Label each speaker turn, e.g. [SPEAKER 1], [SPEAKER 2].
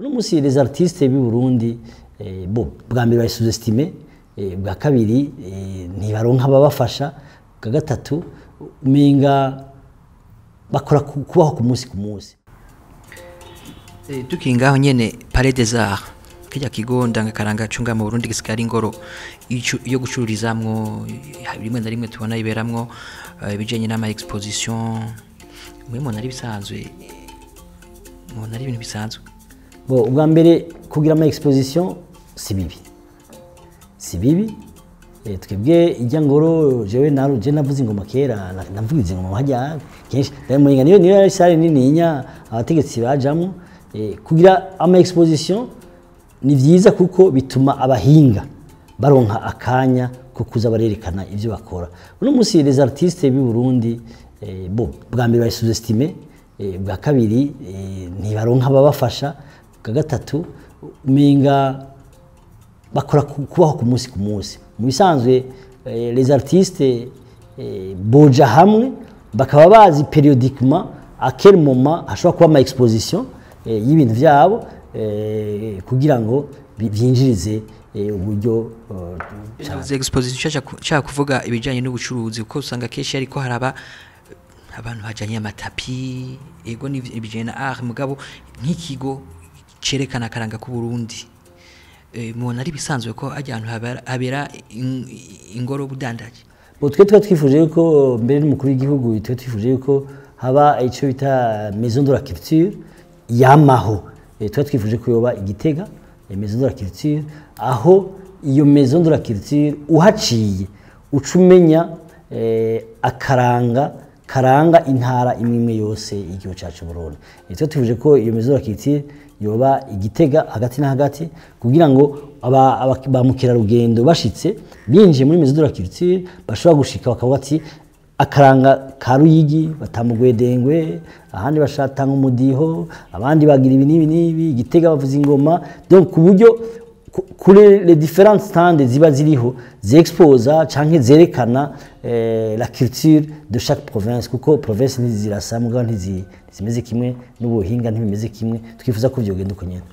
[SPEAKER 1] Uno munsi les artistes b'i Burundi, bo bwa mbere bari sous-estimé, bwa kabiri ntibaronka ababafasha, bwa gatatu umenga bakora kubaho ku munsi ku munsi.
[SPEAKER 2] Tukiri ngaho nyene, Palais des Arts, kirya kigo ndangakaranga cunga mu Burundi gisigaye ari ingoro yo gucururizamwo, rimwe na rimwe tubona iberamwo ibijanye n'ama exposition. Mwe mubona ari bisanzwe? Mubona ari ibintu bisanzwe?
[SPEAKER 1] Bo, ubwa mbere kugira ama exposition si bibi, si bibi. Twebwe ijya ngoro, jewe naru je navuze ingoma kera, navuze ingoma hajya kenshi ndamuringa, niyo yari salle nininya abategetsi bajamwo. Kugira ama exposition ni vyiza kuko bituma abahinga baronka akanya ko kuza barerekana ivyo bakora. Uno munsi les artistes b'i Burundi, bo bwa mbere bari sous-estimé, bwa kabiri ntibaronka ababafasha, bwa gatatu umenga bakora kubaho ku munsi ku munsi. Mu bisanzwe les artistes boja hamwe bakaba bazi périodiquement à quel moment hashobora kuba ama exposition y'ibintu vyabo, kugira ngo vyinjirize uburyo.
[SPEAKER 2] Navuze exposition nshaka kuvuga ibijanye n'ubucuruzi, kuko usanga kenshi ariko haraba abantu bajanye ama tapis, ego ni ibijanye na art, mugabo nk'ikigo cerekana akaranga k'u Burundi, mubona ari bisanzwe ko ajya ahantu habera ingoro budandaji?
[SPEAKER 1] Bo, twe tuba twifuje yuko mbere n'umukuru w'igihugu, twe twifuje yuko haba icyo bita maison de la culture yamaho. Tuba twifuje ko yoba igitega, maison de la culture, aho iyo maison de la culture uhaciye uca umenya akaranga karanga intara imwe imwe yose y'igihugu cyacu Burundi. Twe twifuje ko iyo maison de la culture yoba igitega hagati na hagati, kugira ngo ba mukerarugendo bashitse binjiye muri maison de la culture bashobora gushika bakavuga ati akaranga ka Ruyigi batamugwedengwe, ahandi bashatanga umudiho, abandi bagira ibi n'ibi n'ibi, Igitega bavuza ingoma. Donc ku buryo kuri les différentes stands ziba ziriho ziexposa canke zerekana la culture de chaque province, kuko province ntizirasa mugabo ntizimeze kimwe n'ubuhinga ntibimeze kimwe. Twifuza ko vyogenda uko nyene.